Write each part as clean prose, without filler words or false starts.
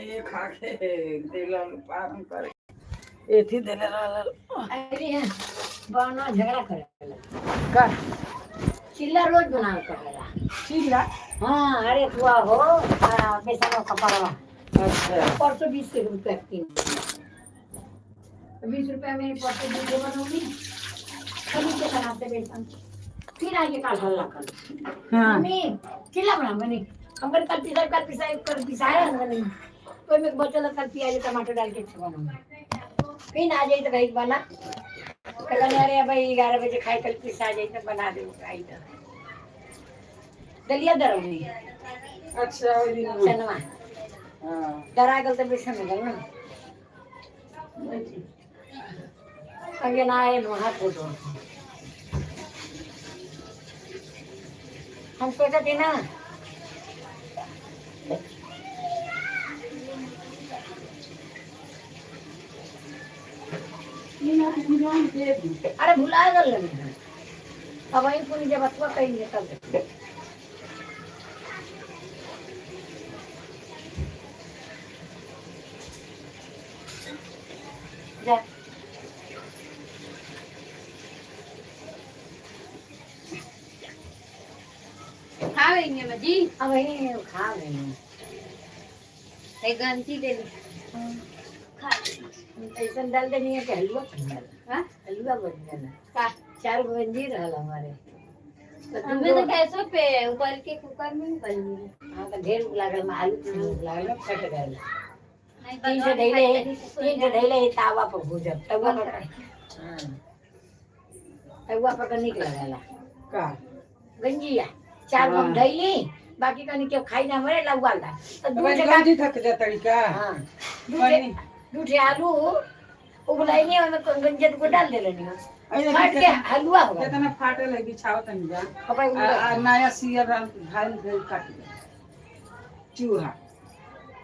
ये खा के देला पारन करे एथी देले रहल। अरे यहाँ बना झगड़ा करेला। का? चिल्ला रोज बनावे करेला। चिल्ला? हाँ, अरे तुआ हो बेसन का कपड़वा। अच्छा। परसों 20 रुपया 3 20 रुपया में परसों 20 बनौली कभी के बनाते बेसन, फिर आइए कल हल्ला कर। हाँ। मम्मी, चिल्ला बना बनी हम कल पिसाई, कल पिसाई, कल पिसाया हम नहीं, कोई में बचल कल प्याज टमाटर डाल के बनाऊंगा। फिर आ जाए तो कहीं बना कल, अरे भाई 11 बजे खाई, कल पिसा जाए तो बना दे। आई तो दलिया दरौनी। अच्छा, ओइ दिन। चनवा। हाँ। डरा गल तो बेसन में गल ना आगे ना आए वहाँ फोटो। हम सोचा थे ना। अरे भुला गल। अब वही पुण्य जब अथवा कहेंगे तब। जा। खाएंगे मजी। अब वही खा लेंगे। एक गंजी दे ली खा। ऐसा डाल देनी है कि हलवा बन जाला। हाँ? हलवा बन जाला। का? चार गो गंजी रहल हमारे तो हमें तो गैसों पे उबल के कुकर में उबल लिया। हाँ, तो ढेर लागल में आलू लागल में फट गए। नहीं। तीन सौ ढैले, 3 सौ ढैले तावा पर भूजब, तवा पर। हाँ, तवा पर का निक लगेला। का? गंजिया चार गो हाँ। ढैली, बाकी कनी के खाई ना मरे लौवा ला तो दू अब ठे गंजी थक जा तरीका। हाँ, 2 ठे आलू उबलाइनी, ओमे गंजिया को डाल देलनी, फाट के हलवा हो गया। कितना फाटल है, बिछाओ तनी जा। पापा। आ नया सियर घायल गई, काट गया चूहा,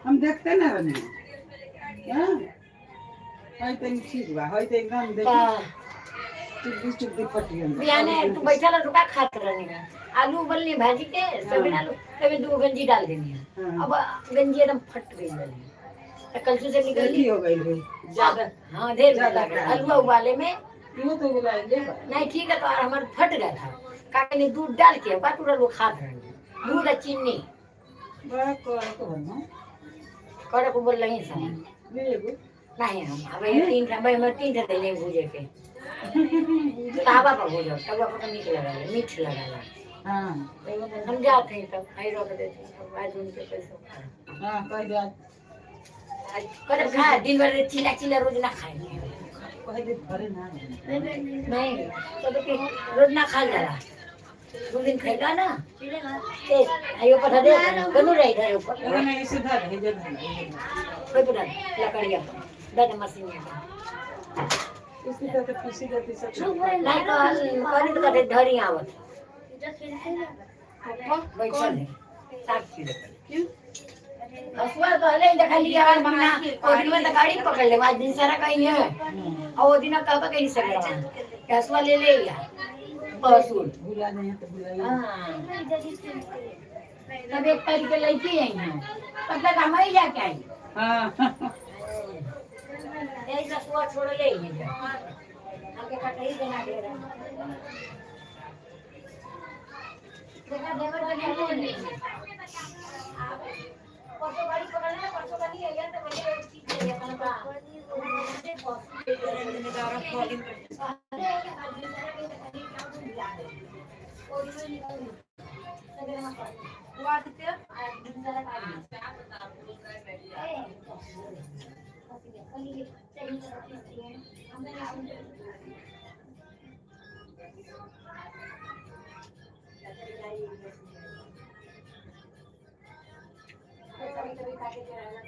हम देखते ना रहे। हाँ, है तनी ठीक बा, है तो एकदम देखी चुब्बी चुब्बी पटियन। बिहाने तू बैठा रुका खात रहनी है, आलू उबलनी भाजी के सब आलू, तभी दो गंजी डाल देनी है। हाँ। अब गंजी एकदम फट गई वाली तो कलसू से निकल देखी हो गई हुई ज्यादा। हाँ, ढेर ज्यादा लागल टाइम। हलवा उबाले में। यूं तो बुलाएंगे बा। नहीं, ठीक है, तो और हमारे फट गया था का नहीं, दूध डाल के बात लोग खात रहनी, दूध और चीनी। बड़ा कड़क बना। कड़क उबल नहीं था। ले एगो। नहीं, हम अब ये तीन ठे, हमारे 3 ठे देने भूजे के, तावा पर भूजो, तवा पर निक लगा, मीठ लगा। हाँ। हम जाते हैं तब खाई रोक देते हैं, तब आज उनके पैसे। हाँ, कह दे आज। कब खा, दिन भर चिल्ला चिल्ला, रोज ना खाएंगे। कह दे भरे ना। नहीं तो कि रोज ना खा जाला, 2 दिन खाएगा ना ए आयो पर दे बनू रही इधर ऊपर। एगो नहीं, इसे धर हे जे धर हे जे। कोई पर लकड़िया दे मशीन में। इसी तरह तो पीसी जाती सब। नहीं, कहल कहली तो कहे धरी आवत बैठल है साग पी। हसुआ कहले देखा लिया बिना ओ दिन में तो गाड़ी पकड़ ले, आज दिन सारा कहीं है और वो दिन कब कहीं सगड़ा कि हसुआ ले ले या बसूल। भुला नहीं तो भुला। हाँ, तब 1 तारीख के लड़की आई हैं, तब तक हम ही जाके आई। हाँ। यही हसुआ छोड़ ले ही है हमके कटही बना दे रहा। देखा देवर बने नहीं, परसों गाड़ी पकड़ना, परसों गाड़ी है यार, तो मैंने एक चीज ले लिया था। कभी कभी काटे के रहना।